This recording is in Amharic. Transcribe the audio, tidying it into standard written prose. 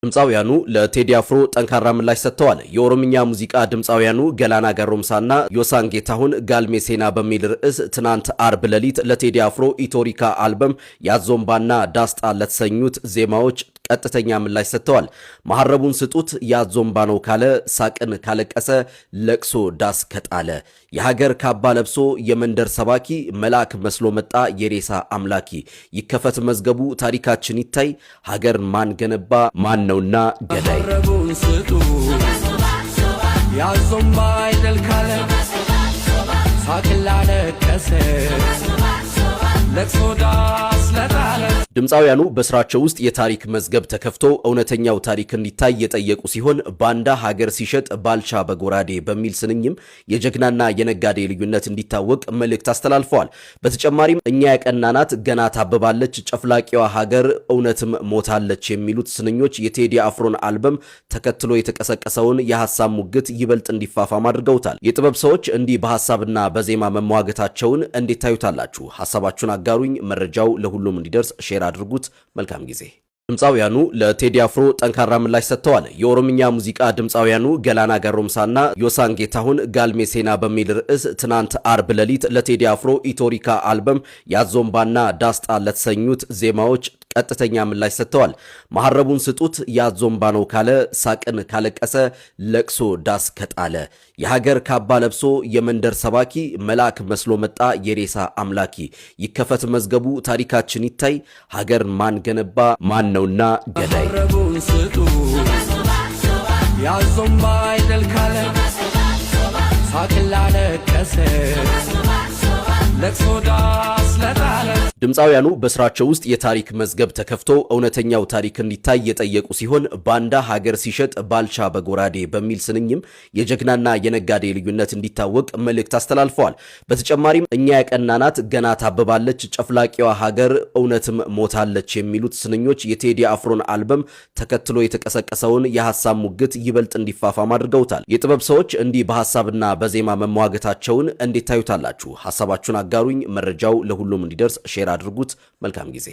ድምፃውያኑ ለቴዲ አፍሮ ጠንካራ ምላሽ ሰጥተዋል። የኦሮምኛ ሙዚቃ ድምፃውያኑ ገላና ገሮምሳና ዮሳን ጌታሁን ጋልሜ ሴና በሚል ርዕስ ትናንት አርብ ሌሊት ለቴዲ አፍሮ ኢቶሪካ አልበም ያዞምባና ዳስጣ ለተሰኙት ዜማዎች ቀጥተኛ ምላሽ ሰጥተዋል። መሐረቡን ስጡት ያዞምባ ነው ካለ፣ ሳቅን ካለቀሰ፣ ለቅሶ ዳስ ከጣለ፣ የሀገር ካባ ለብሶ የመንደር ሰባኪ፣ መልአክ መስሎ መጣ የሬሳ አምላኪ፣ ይከፈት መዝገቡ ታሪካችን ይታይ፣ ሀገር ማን ገነባ ማን ነውና ገዳይ። መሐረቡን ስጡት ያዞምባ አይደል ካለ፣ ሳቅን ላለቀሰ፣ ለቅሶ ዳስ ለጣለ። ድምፃውያኑ በስራቸው ውስጥ የታሪክ መዝገብ ተከፍቶ እውነተኛው ታሪክ እንዲታይ የጠየቁ ሲሆን፣ ባንዳ ሀገር ሲሸጥ ባልቻ በጎራዴ በሚል ስንኝም የጀግናና የነጋዴ ልዩነት እንዲታወቅ መልእክት አስተላልፈዋል። በተጨማሪም እኛ ያቀናናት ገና ታብባለች፣ ጨፍላቂዋ ሀገር እውነትም ሞታለች የሚሉት ስንኞች የቴዲ አፍሮን አልበም ተከትሎ የተቀሰቀሰውን የሀሳብ ሙግት ይበልጥ እንዲፋፋም አድርገውታል። የጥበብ ሰዎች እንዲህ በሀሳብና በዜማ መሟገታቸውን እንዴት ታዩታላችሁ? ሀሳባችሁን አጋሩኝ። መረጃው ለሁሉም እንዲደርስ share አድርጉት። መልካም ጊዜ። ድምፃውያኑ ለቴዲ አፍሮ ጠንካራ ምላሽ ሰጥተዋል። የኦሮምኛ ሙዚቃ ድምፃውያኑ ገላና ገሮምሳና ዮሳን ጌታሁን ጋልሜ ሴና በሚል ርዕስ ትናንት አርብ ሌሊት ለቴዲ አፍሮ ኢቶሪካ አልበም ያዞምባና ዳስጣ ለተሰኙት ዜማዎች ቀጥተኛ ምላሽ ሰጥተዋል። መሐረቡን ስጡት ያዞምባ ነው ካለ፣ ሳቅን ካለቀሰ፣ ለቅሶ ዳስ ከጣለ፣ የሀገር ካባ ለብሶ የመንደር ሰባኪ፣ መልአክ መስሎ መጣ የሬሳ አምላኪ፣ ይከፈት መዝገቡ ታሪካችን ይታይ፣ ሀገር ማን ገነባ ማን ነውና ገዳይ። መሐረቡን ስጡት ያዞምባ አይደል ካለ፣ ሳቅን ላለቀሰ፣ ለቅሶ ዳስ ለጣለ። ድምፃውያኑ በስራቸው ውስጥ የታሪክ መዝገብ ተከፍቶ እውነተኛው ታሪክ እንዲታይ የጠየቁ ሲሆን፣ ባንዳ ሀገር ሲሸጥ ባልቻ በጎራዴ በሚል ስንኝም የጀግናና የነጋዴ ልዩነት እንዲታወቅ መልእክት አስተላልፈዋል። በተጨማሪም እኛ ያቀናናት ገና ታብባለች፣ ጨፍላቂዋ ሀገር እውነትም ሞታለች የሚሉት ስንኞች የቴዲ አፍሮን አልበም ተከትሎ የተቀሰቀሰውን የሀሳብ ሙግት ይበልጥ እንዲፋፋም አድርገውታል። የጥበብ ሰዎች እንዲህ በሀሳብና በዜማ መሟገታቸውን እንዴት ታዩታላችሁ? ሀሳባችሁን አጋሩኝ። መረጃው ለሁሉም እንዲደርስ share አድርጉት። መልካም ጊዜ።